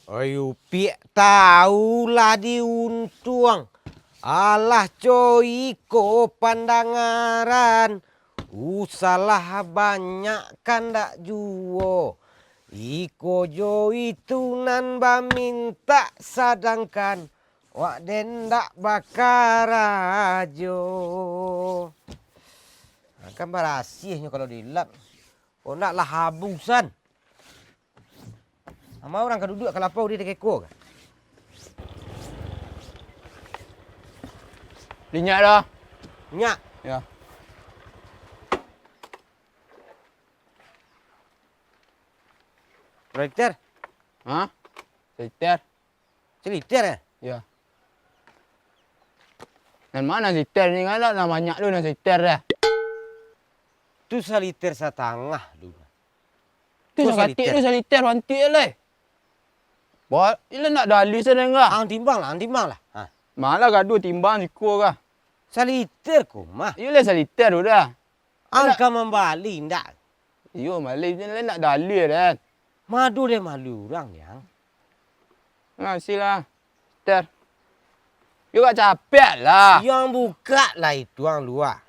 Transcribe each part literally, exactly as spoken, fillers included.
Ayo, piak tahu lah diuntuang. Alah, coi ko pandangaran. Usahlah banyak kandak juo. Iko jo itu nan bamintak, sadangkan wak den ndak bakarajo. Nah, kan barasiahnyo kalau dilap. Kok ndak lah habusan. Ama urang ka duduak ka lapau di takeko ka. Minyak dah. Minyak? Ya. Berapa liter? Hah? Saliter? Saliter, eh? Ya. Nan ma nan saliter ni, kan lah banyak tu nan saliter dah. Tu saliter satangah tu. Tu saketek tu, saliter bantik lai. Ba, ilah nak dah alih sadang kah? Ang timbang lah, ang timbang lah. Ha. Malah gaduah timbang siko kah? Saliter ko mah. Iyo lah saliter tu dah. Ang ka mambali ndak? Iyo, mambali je lah nak dah alih dah. Madu deh malu urang, Yang. Nah, sila. Ter. Yo gak capek lah. Yang buka lah itu ang luar.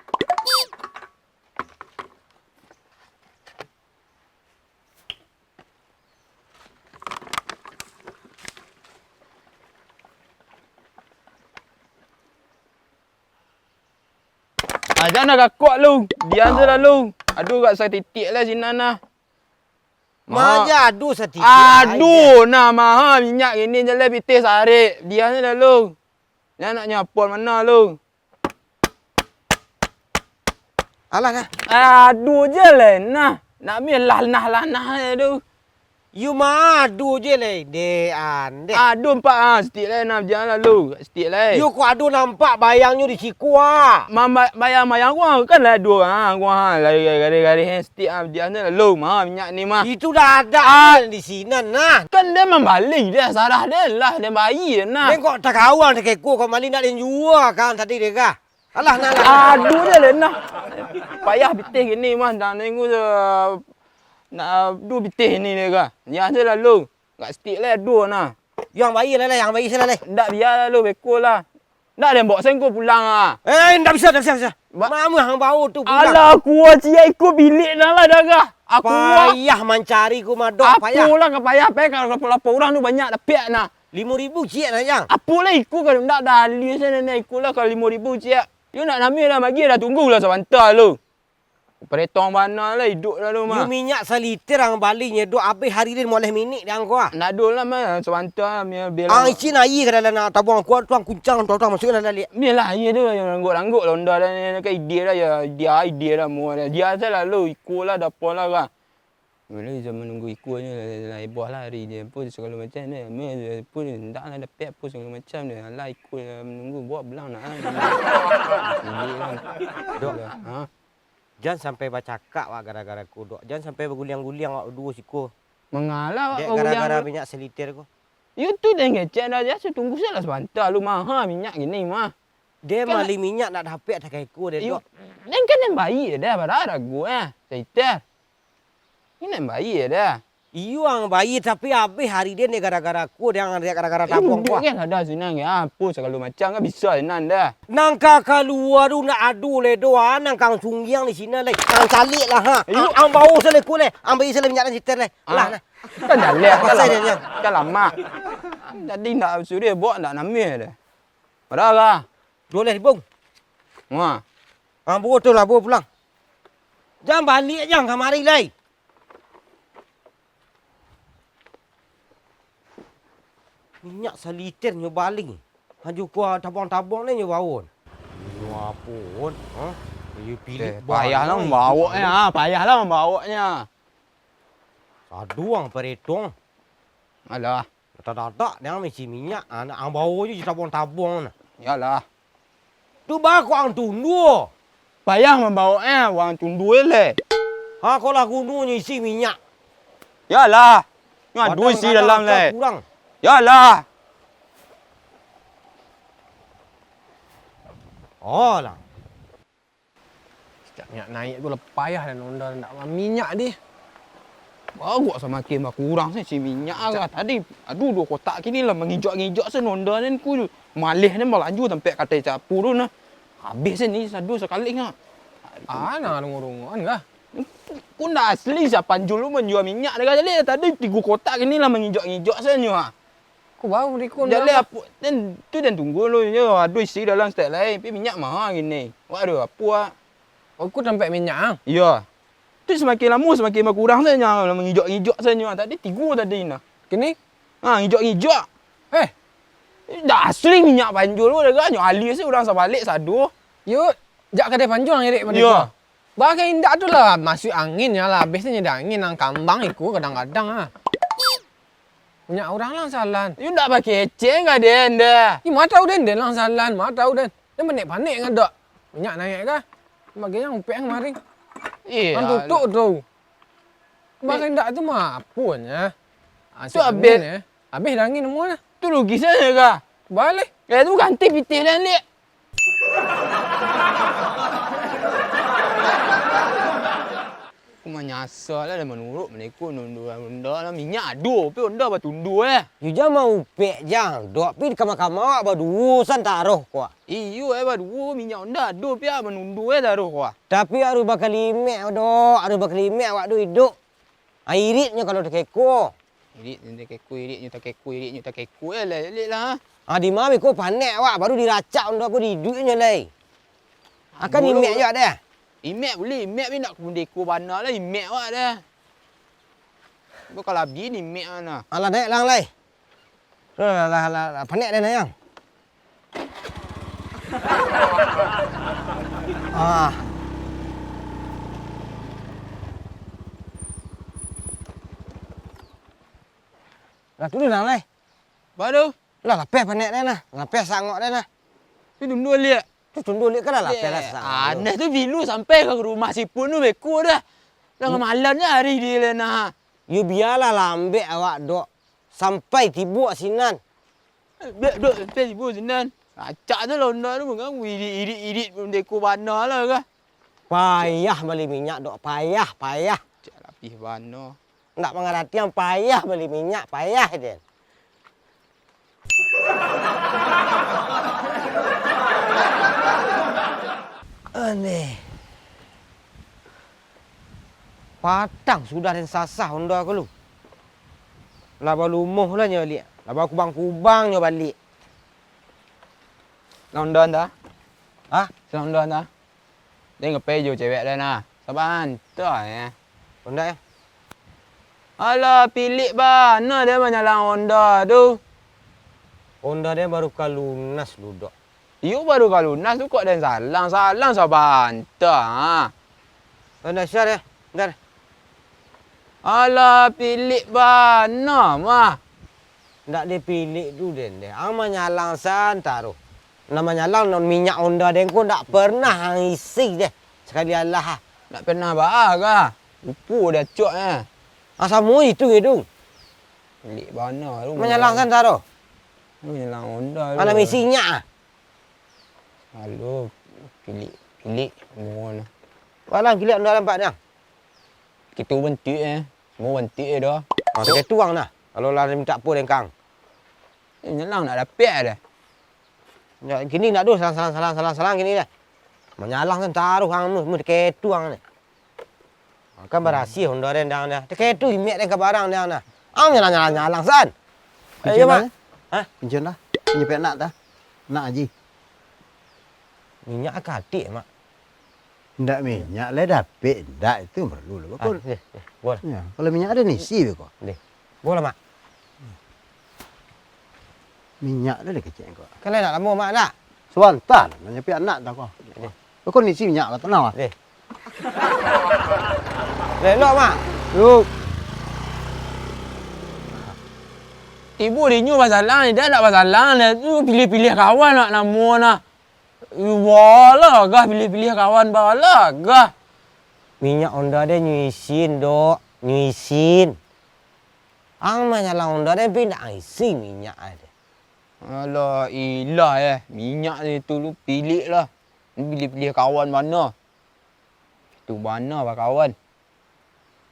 Ah, jan lah gakok lu. Diam se lah lu. Aduh, gak satitik lah sinan nah. Maja ado satitik. Ado nah, maha minyak kini jaleh pitih sarik. Diam se lah lu. Jan nak nyapol mano lu. Alah nah. Ado je lah nah. Nak mi lah nah, lah nah je tu. Yo mah ado je lai, dek an, dek. Ado nampak, ah, sitik lai, nah, jan lalu, sitik lai. Yo kok ado nampak bayangnyo di siko, ah. Mamba-, bayang-bayang ko, ah, kan lah ado, ah, ko, ah, lai garis-garis, eh, sitik, ah, jan lalu, mah, minyak ni, mah. Itu dah ada, ah, di sinan, nah. Kan dia mambali, dia sarah dia lah, dia bayia, nah. Den kok takawang takeko, kok mali nak den jua, kan, tadi dia, kah? Alah, nah, lah. Ado je lai, nah. Payah pitih kini, mah, nak nunggu, nak ado pitih kini dia, kah. Jan se lalu. Gak sitik lai ado nah. Yang bayia lah, lah, yang bayia se lah, lai. Ndak, bia lah lu, beko lah. Ndak den baok sengko pulang ah. Eh, ndak bisa, ndak bisa, bisa. Ba- Mamuah ang baok tu pulang. Alah, kuwa ciek iko bilik nah lah dah gah. Aku payah mancari ko madok, payah. Apolah ka payah, payah kalau lapor-lapor urang tu banyak dapek nah. Limo ribu ciek nah, Yang. Apolah iko kalau ndak dah alih se nenek iko lah kalau limo ribu ciek. Yo nak namiah dah bagi dah, tunggulah sabanta lu. Paretong bana lah iduik lah tu mah. Yo minyak saliter ang bali nyedok abih hari den moleh minik di ang ko ah. Ndak ado lah mah, sabanta lah, mi-, biar ang isin aia ka dalam nak tabuang kuat tu ang kuncang tu, tu ang masuak dalam liak. Bialah aia tu yang ranggok-ranggok lah onda dah ni, kan idea dah ya, idea, idea dah mua dah. Dia salah lu, iko lah, dapo lah kan. Mulai zaman nunggu iko ni lah, lah heboh lah hari dia pun segala macam ni. Mi pun ndak lah dapek pun segala macam ni. Alah iko lah menunggu buat belang nak. Dok. Ha? Jan sampai bacakak wak gara-gara ko, Dok. Jan sampai baguliang-guliang wak duo siko. Mangalah wak baguliang gara-gara minyak saliter ko. Yo tu den kecek dah, jan tunggu salah sabanta lu, maha minyak kini mah. Den mali minyak nak dapek takah iko deh, Dok. Den kan den bayia dah, bara harago eh, saliter. Iko nan bayia dah. Iyo ang bayia, tapi abih hari den dek gara-gara ko, dek gara-gara tabong ko. Duduak kan lah dah sinan, apo sagalo macam kan bisa sinan dah. Nan ka kalua tu ndak ado lai doh, nan ka ang sunggiang di sinan lai. Ang caliak lah ha. Ang, ang bawo se lai ko lai. Ang bayia se lai minyak dan saliter lai. Alah nah. Kan jaleh, kan lamak. Jadi ndak suruah baok ndak namiah dah. Bara lah. Duo baleh ribu. Wah. Ambo tu lah, bawa pulang. Jan baliak jan kamari lai. Minyak saliter nyo bali. Haju kua tabong-tabong ni nyo bawo. Nyo apo, Won? Ha? Yo pilik. Eh, payah lah mambawoknyo, ha? Payah lah mambawoknyo. Saduang paretong. Alah. Dadak-dadak, den misi minyak, anak ang bawo jo tabong-tabong nah. Yalah. Tu baa kok ang tundua? Payah mambawoknyo, wang tundua lai. Ha, kok lah gunonyo isi minyak. Yalah. Nyo ado isi dalam lai. Yalah. Setiap minyak naik tu lah payah dan onda ndak minyak deh. Agak samakin bakurang se isi minyak agak tadi. Aduh, duo kotak kini lah mangijak-ngijak se Honda den ku. Maleh den balanju tampek katai sapu tu nah. Habih se ni sado sakali ngah. Ah, nah, rungo-rungoan kah? Ku ndak asli sia panjul tu manjua minyak dek kau. Jaleh tadi tigo kotak kini lah mangijak-ngijak se nyo ha. Ku baru di ku Jaleh ndak. Apo, den, tu den tunggu lu nyo. Aduh, isi dalam setek lai. Tapi minyak maha kini. Waduh, apo ah. Oh, ku tampek minyak ah? Iyo. Tu samakin lamo samakin bakurang se nyo, mangijak-ngijak se nyo. Tadi tigo tadi nah. Kini? Ha, ngijak-ngijak. Eh. Dah asli minyak panjul tu dek kau. Nyo alih se urang sabalek sado. Yo, jak kadai panjul ngirik mano Iyo. Ko? Bagai indak tu lah, masuak angin nyo lah, habis tu nyo angin nan kambang iko kadang-kadang ah. Punyo urang lah salan. Yo ndak bakecek ka den dah. Ih, ma tau den, den lah salan, ma tau den. Den panek-panek ngadok. Minyak naiak kah? Bagai nan upek kamari. Iyo. Kan tutup tu. Bagai indak tu mah apo nyo. Tu habis. Habis angin semua dah. Tu rugi sajo kah? Baleh. Eh, tu ganti pitih den, Lik. Aku manyasa lah, dah manuruik mereka, nunda-nunda lah. Minyak ado, tapi Honda batunda, eh. Yo, jan maupek, Jang. Dok, pi di kama-kama awak baduo san taruih ko. Iyo, eh, baduo, minyak Honda ado, pi awak manunda, eh, taruih ko. Tapi harus bakalimek, Dok. Harus bakalimek awak tu iduik. Ah, iritnyo kalau takeko. Iritnyo takeko, iritnyo takeko, iritnyo takeko, eh, lah, elok lah. Ah, di ma beko panek awak, baru diracak Honda ko di iduiknyo lai. Akan imek jo awak deh. Imek buliah, imek, tapi ndak kumudeko bana lah, imek awak deh. Bo kalabiah ni imek ana. Alah, naiak lang lai. Lah, lah, lah, lah, panek den, Ayang. Ah. Lah, tu den, Lang, lai. Baru? Lah, lapeh panek den, nah. Lapeh sangok den, nah. Tu tunduk liak. Tu tunduk liak kan lah lapeh lah, Liak. Sangok. Aneh tu, pilu sampai ka rumah si Pun tu beko dah. Lah, hmm. Malamnyo ari di lah, nah. Yo, bialah lambek awak, Dok. Sampai tibo sinan. Bek, Dok, sampai tibo sinan. Acak tu lah Honda tu, kan, irit-irit-irit, deko bana lah kah. Payah bali minyak, Dok, payah, payah. Cak lapih bana. Ndak mangaratian, payah bali minyak, payah, den. Aneh. Patang sudah den sasah Honda ko lu. Lah balumuah lah nyo baliak. Lah bakubang-kubang nyo baliak. Lah Honda anda? Hah? Lah Honda anda? Den ka pai jo cewek den nah. Sabanta, eh. Honda, eh? Alah, pilik bana den manyalang Honda tu. Honda den baru ka lunas lu, Dok. Iyo, baru ka lunas tu kok den salang, salang sabanta, ha. Honda sia deh, bentar. Alah, pilik bana mah. Ndak dipilik tu den deh. Ang manyalang san taruih. Nan manyalang non minyak Honda den ko ndak pernah ang isi deh. Sakali alah ah. Ndak pernah baa kah? Lupo dah cok eh. Ah, samo itu gitu. Pilik bana tu. Manyalang san taruih. Manyalang Honda tu. Anak misi nyak ah. Lalu pilik, pilik, mohon. Walang kilik Honda nampak niang. Kitu bantuak eh. Semua bantuak eh dah. Ah, takeh tuang nah. Kalau lah mintak apo dengkang. Eh, nyalang nak dapek dah. Ya, kini nak doh, salang, salang, salang, salang, salang kini dah. Manyalang kan taruh ang mu, mu takeh tuang ni. Ah, kan barasiah Honda den dang dah. Takeh tu imek den ka barang dang dah. Ang nyalang, nyalang, nyalang san. Ayo, Mak. Hah? Pincin lah. Nyepek nak dah. Nak aji. Minyak katik, Mak. Ndak minyak lai dapek, ndak itu perlu lah, ah, bakul. Deh, deh, buah lah. Ya, kalau minyak ada nisi beko. Deh. Buah lah, Mak. Minyak dah dikecek ko. Kan lai nak lamo, Mak, nak? Sabanta, nak nyapiak anak dah ko. Deh. Beko nisi minyak lah, tenang lah. Deh. Lelok, Mak. Yuk. Tibo dinyo basalang, dah nak basalang, dah tu pilih-pilih kawan nak namo nah. Walah gah, pilih-pilih kawan balah gah. Minyak Honda deh nyo isin, Dok. Nyo isin. Ang manyalang Honda deh, pi ndak isi minyak deh. Alah, ilah eh. Minyak deh tu lu pilik lah. Pilih-pilih kawan bana. Tu bana bakawan.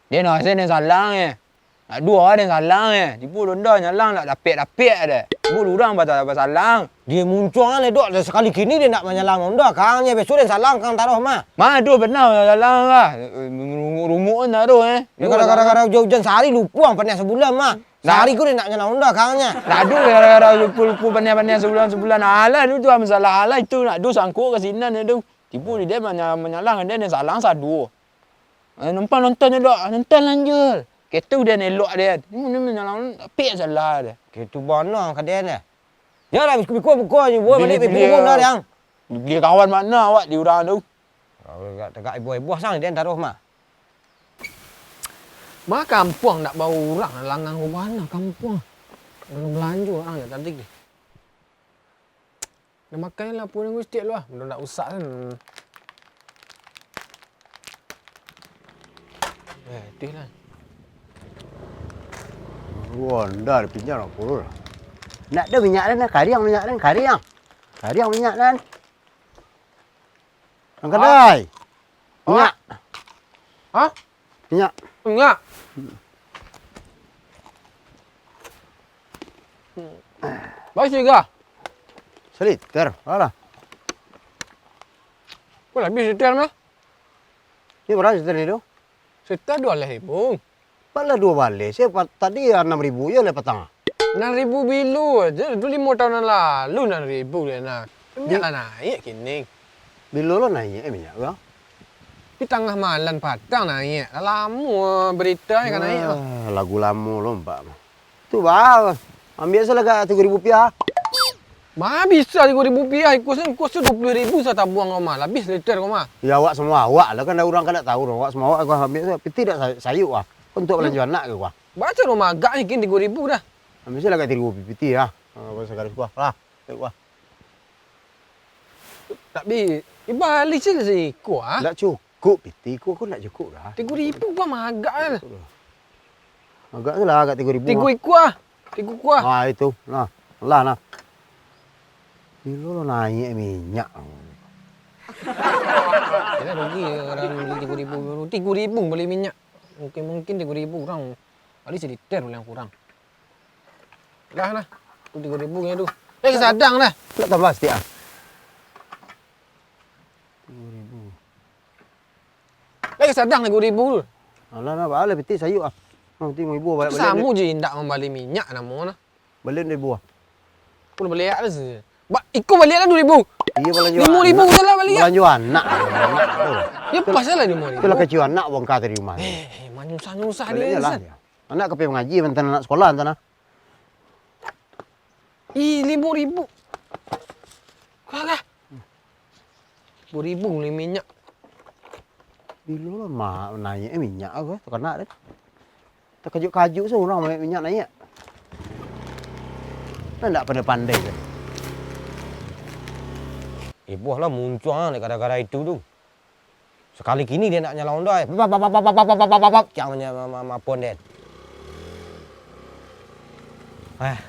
Den asa den salang, eh. Nak duo den salang, eh. Tibo Honda nyalang nak dapek-dapek deh. Tibo urang basa-, basalang. Dia muncuang lah, Dok. Sakali kini dia nak manyalang Honda, kangnyo besok den salang kang taruih mah. Mah tu pernah salang lah. Runguk-runguk taruih, eh. Dia gara-gara ujan-ujan sahari lupuang pernah sabulan mah. Sahari ko dia nak nyalang Honda kangnyo. Nak tu gara-gara lupu-lupu pernah-pernah sabulan-sabulan. Alah tu, tu masalah alah itu. Nak tu sangkut ka sinan tu. Tibo di dia manya-, manyalang, dia, dia salang saduo. Eh, numpang nonton je, Dok. Nonton lanjut. Ketu dia elok dia. Ni, ni, ni, nyalang, tapi salah dia. Ketu bana ka dia ni. Dia lah biko-biko buka je. Buat balik, beli, beli, beli, beli, beli, beli kawan mana awak di urang tu? Kalau tagak, tagak ibuah-ibuah sang, dia taruh mah. Mah kampuang ndak baurang, langang ko bana kampuang. Urang balanjo urang je tadi. Dah makan lah, pulang setiap lu ah. Mudah ndak rusak kan. Eh, tu lah. Wah, ndak ada pinjam lah, puluh lah. Ndak ada minyak dan, kariang minyak dan, kariang. Kariang minyak dan. Ang kadai. Minyak. Hah? Minyak. Minyak. Baik sih, Ga. Seliter, alah. Kok habis liter mah? Ni bara liter ni tu? Setan duo baleh ribu. Balah duo baleh, sia pa-, tadi anam ribu je lah patang. Anam ribu bilo aja, tu limo taun nan lalu anam ribu dek nah. Minyak lah naiak kini. Bilo lo naiak, eh, minyak tu? Di tangah malam patang naiak. Lah lamo berita ni ka naiak tu. Ah, lagu lamo lo, Pak. Tu, bah, ambiak salah ka tigo ribu rupiah. Mah bisa tigo ribu rupiah, iko sen, iko sen duo puluah ribu satabuang ko mah, labiah liter ko mah. Ya, awak samo awak lah, kan urang kan ndak tahu doh, awak samo awak ko ambiak sa-, piti ndak sa-, sayuk ah. Ko untuak balanjo anak ko ah. Baco doh magak ni kin tigo ribu dah. Ambiak salah ka tigo ribu piti ah. Ah, bahasa garis ko ah. Lah, sayuk ah. Tapi, iba alih se siko ah. Ndak cukup. Cukup piti ko, ko ndak cukup dah. Tigo ribu bah magak lah. Magak tu lah, agak tigo ribu. Tigo iko ah. Tigo iko ah. Ah, itu. Nah, lah, nah. Bilo lo naiak minyak. Kira rugi orang beli tigo ribu, tigo ribu beli minyak. Mungkin, mungkin tigo ribu kurang. Paling saliter paling kurang. Lah, nah. Tu tigo ribu nya tu. Eh, sadang dah. Nak tambah sikit ah. Tigo ribu. Lai sadang tigo ribu tu. Alah, nah, baa lah piti sayuk ah. Nah, piti limo ribu baliak-baliak. Samo je indak mambali minyak namo nah. Baliak duo ribu ah. Aku baliak lah se. Ba, iko baliak lah duo ribu. Iyo, balanjo anak. Limo ribu salah baliak. Balanjo anak. Yo, pas lah limo ribu. Itulah kecil anak bongkar tadi rumah. Eh, eh, manyusah-nyusah dia. Anak ka pai mangaji, mantan anak sekolah, mantan ah. Ih, limo ribu. Kagak. Limo ribu bali minyak. Bilo lah ma-, naiak minyak ko, takana deh. Takajut-kajut se urang maliek minyak naiak. Nah, ndak pandai-pandai tu. Eh, buah lah muncuang dek gara-gara itu tu. Sakali kini dia nak nyalang Honda, eh. Bap, bap, bap, cang manya-, ma-, ma-, mapon den. Ah.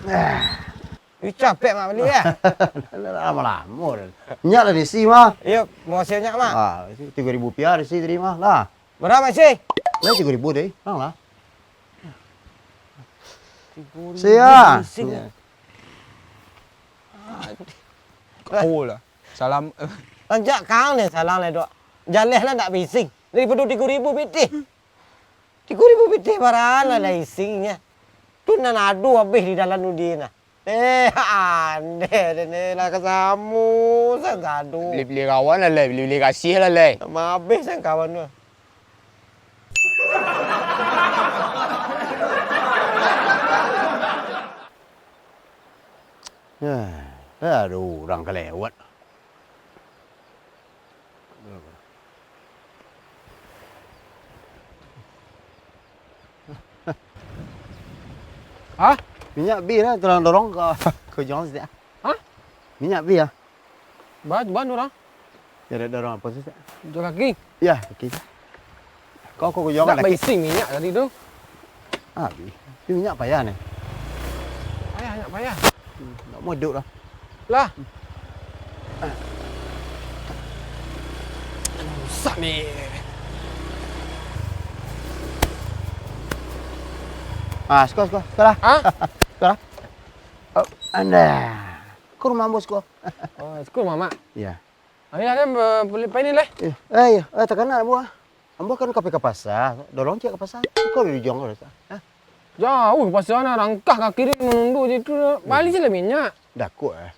Ah. Ih, capek mak bali, ya? Lamo-lamo den. Nyak lah diisi, mah. Iyo, makasih banyak, Mak. Ah, tigo ribu rupiah diisi tadi, mah. Lah. Bara isi? Lah, tigo ribu deh. Nang lah. Tigo ribu sia. Isi. Iya. Aduh. Oh lah. Salam. Rancak kang ni salang lai, Dok. Jaleh lah ndak bising. Daripado tigo ribu pitih. Tigo ribu pitih bara lah, lah isinyo. Tu nan ado abih di dalam tu di nah. Eh, andeh deh ni lah ka samo, sangkado. Bali-bali kawan lah, lai. Bali-bali kasih lah, lai. Samo abih sangkawan tu. Nah, ado urang ka lewat. Hah? Minyak bih lah, tolong dorong ka, ka ujuang situ. Hah? Minyak bih lah. Ba-, ban dorong? Ya, ada dorong apa sih? Dorong kaki? Ya, kaki. Kau, kau ujuang nak lagi. Baisi minyak tadi tu. Habis. Tapi minyak payah ni. Payah, minyak payah. Hmm, nak modok lah. Lah. Rusak ni. Ah, siko, siko, siko lah. Ah? Siko lah. Oh, anda. Ka rumah ambo siko. Oh, siko, Mamak. Iya. Ayo lah, kan, pai ni lah. Iya. Eh, iya. Eh, takana ambo, ah. Ambo kan ka pai ka pasa. Dorong ciek ka pasa. Ko di ujuang ko, ah. Jauah ka pasa, nah, langkah kaki ni manundu je tu. Bali se lah minyak. Dakek, eh.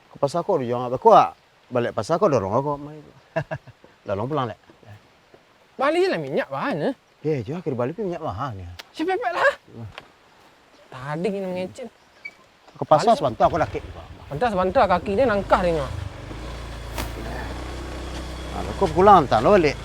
Ka pasa ko di ujuang, beko, ah. Baliak pasa ko dorong ko. Dorong pulang, lek. Bali se lah minyak, bahan, eh. Eh, jo, akhir bali pi minyak maha ni. Sapepek lah. Tadi kini mangecek. Ka pasa sabanta, ko dakek juo. Sabanta, sabanta, kaki ni langkah ringan. Nah, ko pulang, antah lo baliak.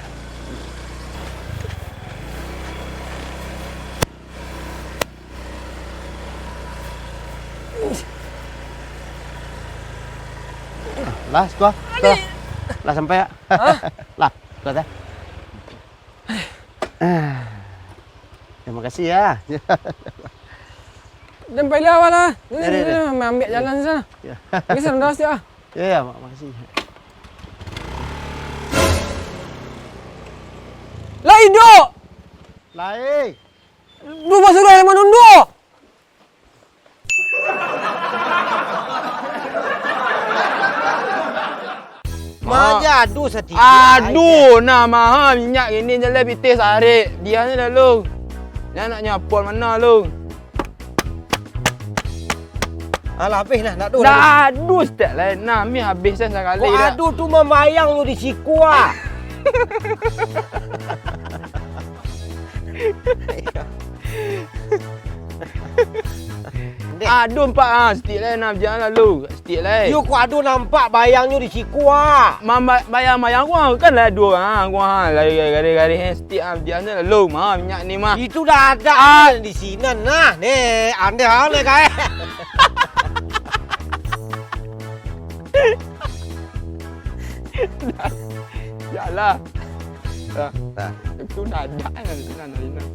Lah, siko, siko. Lah sampai, ya? Hah? Lah, siko, teh. Ah. Terima kasih, ya. Den pai lah, awak lah. Ya, ya, ya. Ambiak jalan sana. Ya. Bisa rendah sikit, ah. Ya, ya, mak-, makasih. Lai, Dok! Lai. Duo basuruah yang manundu. Maja adu satitik. Aduh, nah, maha minyak kini, jaleh pitih sarik. Dia ni lalu. Nya nak nyapol mano lu? Alah, habih nah, nak adu. Dah adu stek lain. Nah, mi habih sen sakali. Kok dah adu tu mambayang lu di siko, ah? Dek. Adu empat, ah, stik lai, nah, jangan lalu. Stik lai. Yo, kok adu nampak bayangnyo di siko, ah. Mamba-, bayang-bayang ko, ah, kan lah adu, ah, ko, ah, lai garis-garis, eh, stik, ah, jangan lalu, mah, minyak ni, mah. Itu dah ada, ah, di sinan, nah, ni, aneh-aneh, kai. Yalah. Nah. Nah. Itu dadak kan, itu nan, nan, nan.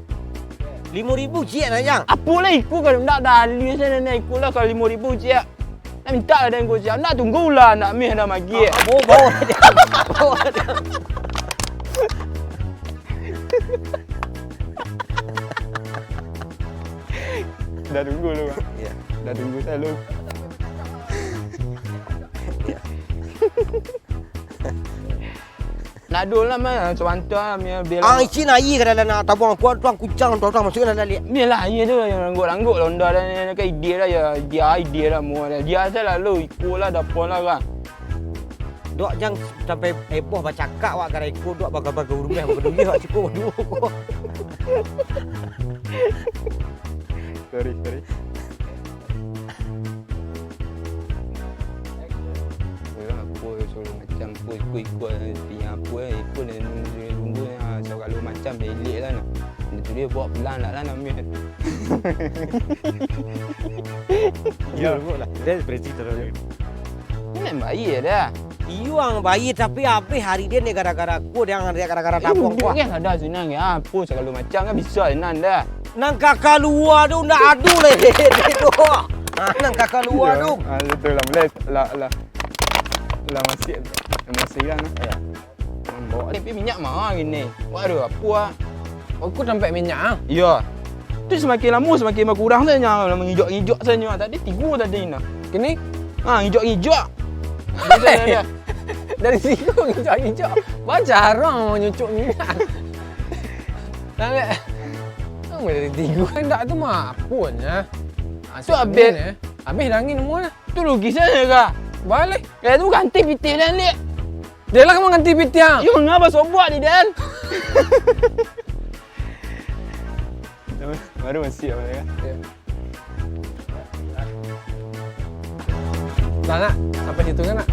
Limo ribu ciek nak, Jang? Apo lah iko, kalau ndak dah alih sajo, nak iko lah, kalau limo ribu ciek. Nak mintak lah dengan ko ciek. Nak tunggu lah, nak meh dah magik. Ah, bawa, bawa, Jang. Bawa, Jang. Dah tunggu lu, Bang. Iya. Dah tunggu saya lu. Iya. Nak dulu lah, mah, sabanta lah, biar, biar Ah, lah. Isin aia ka dalam nak tabuang kuat tu, kucang tu, tu, masuak dalam liak. Ni lah, aia tu yang rangguk-rangguk lah, onda dah ni, kan ide lah, ya, dia ide lah, mua dah. Dia saja lah, lu, iko lah, dapur lah, kan. Dok, Jang, sampai heboh bacakak awak garai ko, dok, baga-baga urang, baga dunia, awak cukup, dua ko. Sorry, sorry. Urang apo yo, selalu macam apo, iko-iko, tinggal apo, eh, iko dan tunggu, ah, sagalo macam, elek lah, nah. Itu dia bawa pulang lah, lah, nak ambil. Yo, lah. Dia berhenti terus. Ni nan baik dah. Iyo, ang baik, tapi habis hari dia ni gara-gara ko, dia gara-gara tabung ko. Kan ada senang ya, apo sagalo macam kan bisa senang dah. Nan ka kalua tu ndak ado lai, dek tu. Ha, nan ka kalua tu. Ah, betul lah, boleh lah, lah. Lah masih, masih lah, nah. Ya. Bawa tapi minyak mahal gini. Waduh, apo ah? Aku tampek minyak ah. Iya. Tu semakin lama semakin berkurang saja, lah mengijak-ngijak saja. Tadi tiga tadi nah. Kini? Ha, ngijak-ngijak. Dari situ ngijak-ngijak. Macam orang mau nyucuk minyak. Sampai. Kamu dari tiga. Hendak tu mah pun ya. Tu habis. Habis dah angin semua lah. Tu rugi saja kah? Balik. Kayak tu ganti pitih dan, Lik. Dia lah kamu ganti pitih ah. Yo, ngapa sobok di dan? Baru masih apa ya? Ya. Lah, nak. Sampai situ kan, nak?